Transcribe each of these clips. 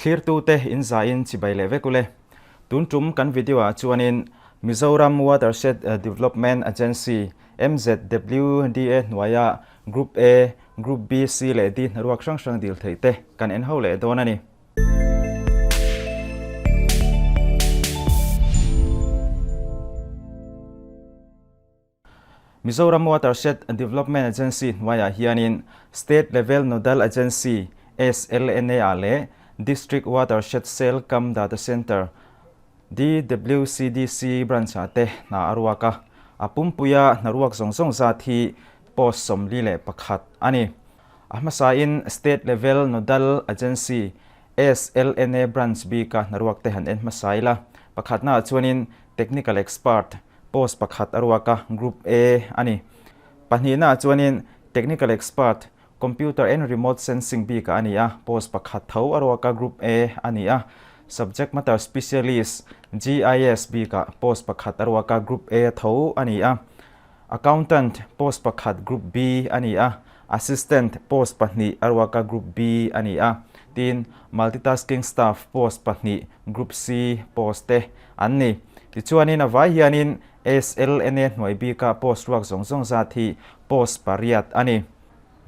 Thlirtute in zaiin chibai leh vek ule. Tun tum kan video ah chuanin Mizoram Watershed Development Agency, MZWDA, hnuaia Group A, Group B, C leh D hnaruak hrang hrang dil theih te kan en ho leh dawn a ni. Mizoram Watershed Development Agency hnuaiah hianin State Level Nodal Agency, SLNA, ah leh District Watershed Cell cum Data Centre, DWCDC, branch ah te hna a ruak a. A pumpuia hna ruak zawng zawng zat hi post 41 a ni. A hmasain State Level Nodal Agency, SLNA, branch bika hna ruak te han en hmasa ila. Pakhatnaah chuanin Technical Expert, Post pakhat a ruak a, Group A a ni. Pahnihnaah chuanin Technical Expert, Computer and Remote Sensing bikah a ni a, post pakhat tho a ruak a, Group A a ni a. Subject Matter Specialist, GIS bikah post pakhat a ruak a, Group A tho a ni a. Accountant, post pakhat, Group B a ni a. Assistant, post pahnih a ruak a, Group B a ni a. Tin, Multitasking Staff, post pahnih, Group C post te an ni. Tichuanin a vai hianin SLNA hnuai bika post ruak zawng zawng zat hi post pariat a ni.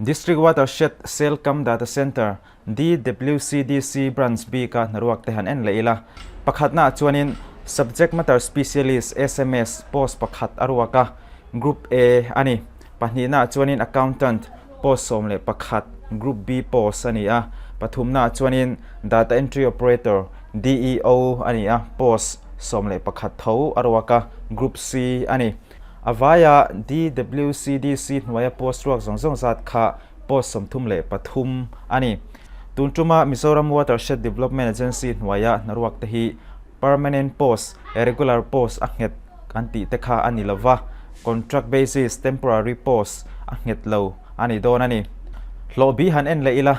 District Watershed Cell Cum Data Centre, DWCDC, Branch bika hnaruak te han en leh ila. Pakhatnaah chuanin Subject Matter Specialist, sms, post pakhat a ruak a, Group A a ni. Pahnihnaah chuanin Accountant, post 11, Group B post a ni a. Pathumnaah chuanin Data Entry Operator, DEO, a ni a, post 11 tho a ruak a, Group C a ni. A vaia DWCDC hnuaia post ruak zawng zawng zat kha post 33 a ni. Tun tuma Mizoram Watershed Development Agency hnuaia hnaruak te hi Permanent post, regular post a nghet an tih te kha a ni lo va, contract basis, temporary post a nghet lo a ni dawn a ni. Hlawh bi han en leh ila,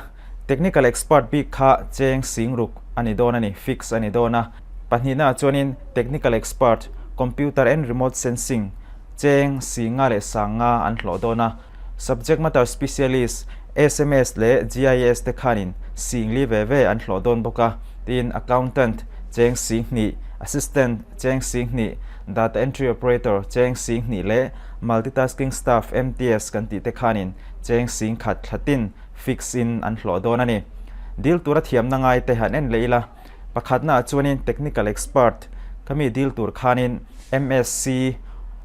technical expert bik kha cheng sing ruk a ni dawn a ni, fix a ni dawn a. Pahnihnaah chuanin technical expert, computer and remote sensing, cheng singa leh sanga an hlawh dawn a. Subject matter specialist, sms leh GIS te khanin sing li ve ve an hlawh dawn bawk a, tin accountant cheng sing hnih, assistant cheng sing hnih, data entry operator cheng sing hnih leh multitasking staff, MTS, kan tih te khanin cheng sing khat thla tin fix in an hlawh dawn a ni. Dil tura thiamna ngai te han en leh ila, pakhatnaah chuanin technical expert khami dil tur khanin MSc,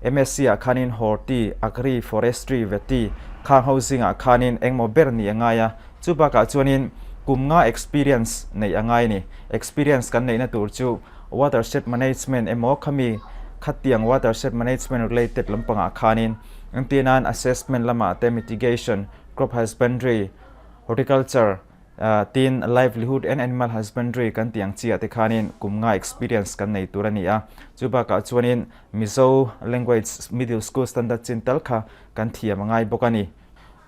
MSc ah khanin Horti, Agri, Forestry, Vety khang ho zingah khanin engmaw ber nih a ngai a, chu bakah chuanin kum nga experience neih a ngai a ni. Experience kan neihna tur chu watershed management emaw khami khatiang watershed management related lampangah khanin engtinan assessment lamah te mitigation, crop husbandry, horticulture, Tin, livelihood and animal husbandry kan tih ang chiah te khanin kum nga experience kan nei tur a ni a. Chu bakah chuanin Mizo language middle school standard chin tal kha kan thiam a ngai bawk a ni.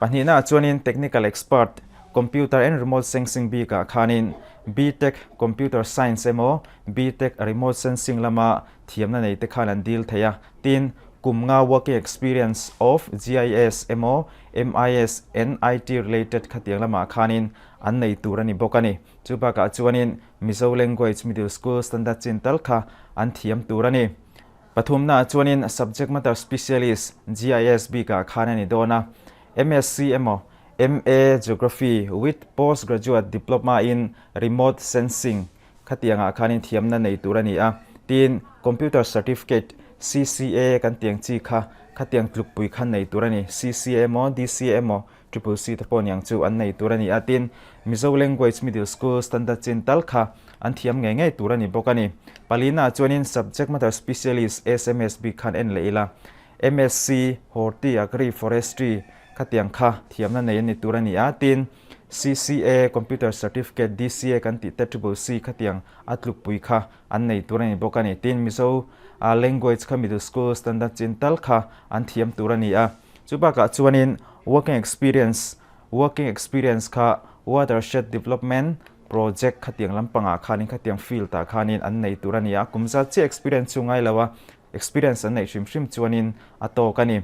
Pahnihnaah chuanin technical expert, computer and remote sensing bikah khanin BTech computer science emaw BTech remote sensing lama thiamna nei te khan an dil thei a. Tin, kum nga working experience of GIS emaw MIS and IT related khatiang lamah khanin an nei tur a ni bawk a ni. Chu bakah chuanin Mizo Language Middle School Standard chin tal kha an thiam tur a ni. Pathumnaah chuanin Subject Matter Specialist, GIS, bikah khan a ni dawn a. MSc emaw MA Geography with Post Graduate Diploma in Remote Sensing khatiangah khanin thiamna nei tur a ni a. Tin, Computer Certificate, CCA, kan tiang chi kha khatiang tlukpui kha nei tur a ni. CCA emaw, DCA emaw, Triple C te pawh niang chu an nei tur a ni a. Tin, Mizo Language Middle School Standard chin tal kha an thiam ngei ngei tur a ni bawk a ni. Palina chuanin Subject Matter Specialist, SMS, bik khan en leh ila. MSc, Horti, Agri, Forestry khatiang kha thiamna nei a ni tur a ni a. Tin, CCA, Computer Certificate, DCA kan tih te Triple C khatiang a tlukpui kha an nei tur a ni bawk a ni. Tin, Mizo language kha middle school standard chin tal kha an thiam tur a ni a. Chu bakah chuanin working experience, working experience kha watershed development project khatiang lampangah khanin khatiang field ah khanin an nei tur a ni a. Kum zat chiah experience chu ngai lo a, experience an neih hrim hrim chuanin a tawk a ni.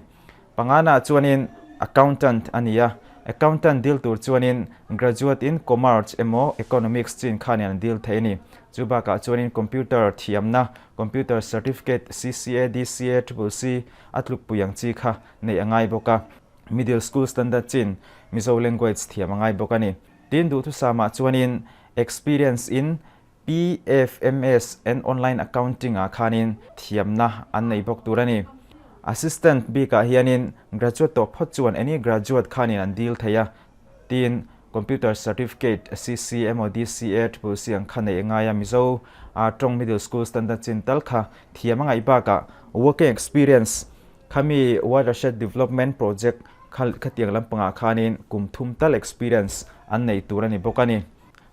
Pangana chuanin accountant a ni a. Accountant dil tur chuanin graduate in Commerce emaw Economics chin khanin an dil thei a ni. Chu bakah chuanin computer thiamna, computer certificate, CCA, DCA, Triple C a tlukpui ang chi kha neih a ngai bawk a. Middle School Standard chin Mizo language thiam a ngai bawk a ni. Tin duhthusamah chuanin experience in PFMS and Online Accounting ah khanin thiamna an nei bawk tur a ni. Assistant bikah hianin graduate tawh phawt chuan any graduate khanin an deal thei a, tin Computer Certificate, CC emaw DCA, Triple C ang kha neih a ngai a, Mizo tawng Middle School Standard chin tal kha thiam a ngaih bakah working experience khami Watershed Development Project kha khatiang lampangah khanin kum thum tal experience an nei tur a ni bawk a ni.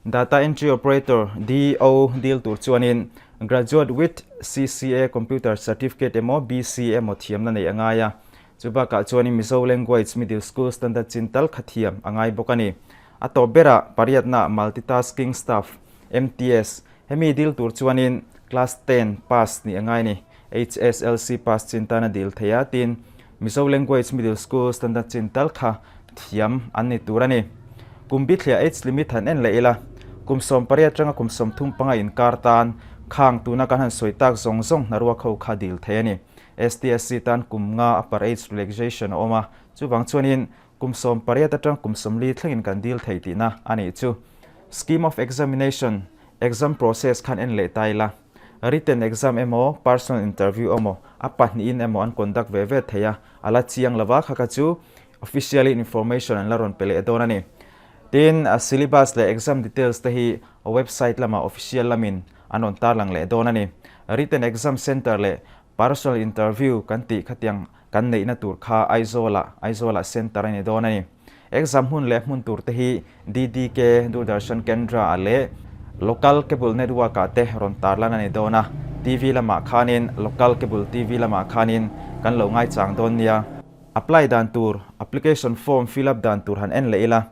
Data Entry Operator, DEO, dil tur chuanin Graduate with CCA Computer Certificate emaw BC emaw thiamna neih a ngai a. Chu bakah chuanin Mizo Language Middle School Standard chin tal kha thiam a ngai bawk a ni. A tawp berah pariatna Multitasking Staff, MTS, hemi dil tur chuanin Class 10 pass nih a ngai a ni. HSLC pass chin tan a dil thei a, tin Mizo Language Middle School Standard chin tal kha thiam an ni tur a ni. Kum bithliah age limit han en leh ila, kum 18 atanga kum 35 inkar tan khang tuna kan han sawi tak zawng zawng hnaruak ho kha dil thei a ni. STSC tan kum nga upper age relaxation a awm a, chuvang chuanin kum 18 atang kum 40 thlengin kan dil thei tihna a nih chu. Scheme of Examination, Exam process khan en leh ta ila. Written exam emaw, personal interview emaw, a pahnihin emaw an conduct ve ve thei a, a la chiang lo va, kha kha chu officially information an la rawn pe leh dawn a ni. Tin, syllabus leh exam details te hi website lamah official lamin an rawn tarlang leh dawn a ni. Written exam centre leh personal interview kan tih khatiang kan neihna tur kha Aizawlah, Aizawlah centre a ni dawn a ni. Exam hmun leh hmun tur te hi DDK, Doordarshan Kendra ah leh Local Cable Network ah te rawn tarlan a ni dawn a, TV lamah khanin Local Cable TV lamah khanin kan lo ngaichang dawn nia. Apply dan tur, Application form fill up dan tur han en leh ila.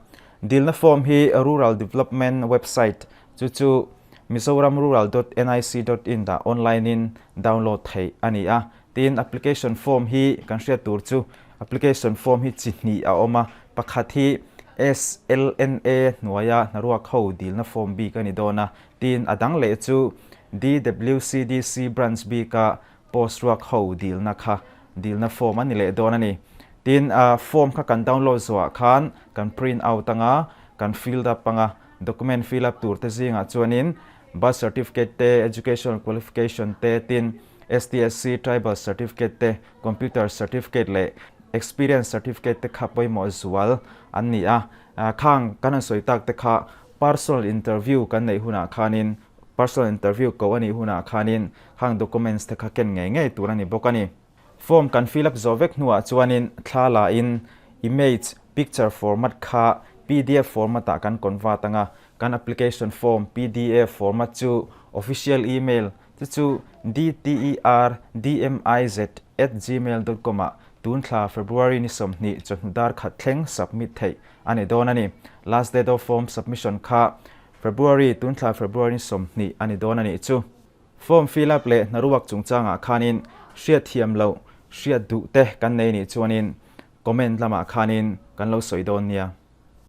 Dilna form hi Rural Development website chu chu mizoramrural dot nic dot in dah online in download theih a ni a. Tin, application form hi kan hriat tur chu application form hi chi hnih a awm a, pakhat hi SLNA hnuaia hnaruak ho dilna form bik a ni dawn a, tin a dang leh chu DWCDC branch bika post ruak ho dilna kha dilna form a ni leh dawn a ni. Tin, form kha kan download zawhah khan kan print out anga kan filled up anga document fill up tur te zingah chuanin birth certificate te, educational qualification te, tin STSC Tribal Certificate te, Computer Certificate leh Experience Certificate te kha pawimawh zual an ni a. Khang kan han sawi tak te kha personal interview kan neih hunah khanin, personal interview ko a nih hunah khanin khang documents te kha ken ngei ngei tur a ni bawk a ni. Form kan fill up zawh vek hnuah chuanin thla la in image, picture format kha pdf format ah kan convert anga, kan application form pdf format chu official email Chu chu dterdmiz at gmail dot com ah tun thla February ni 20 chawhnu dar khat thleng submit theih a ni dawn a ni. Last date of form submission kha February tun thla February ni 20 a ni dawn a nih chu. Form fill up leh hnaruak chungchangah khanin hriat thiam loh hriat duh te kan nei nih chuanin comment lamah khanin kan lo sawi dawn nia.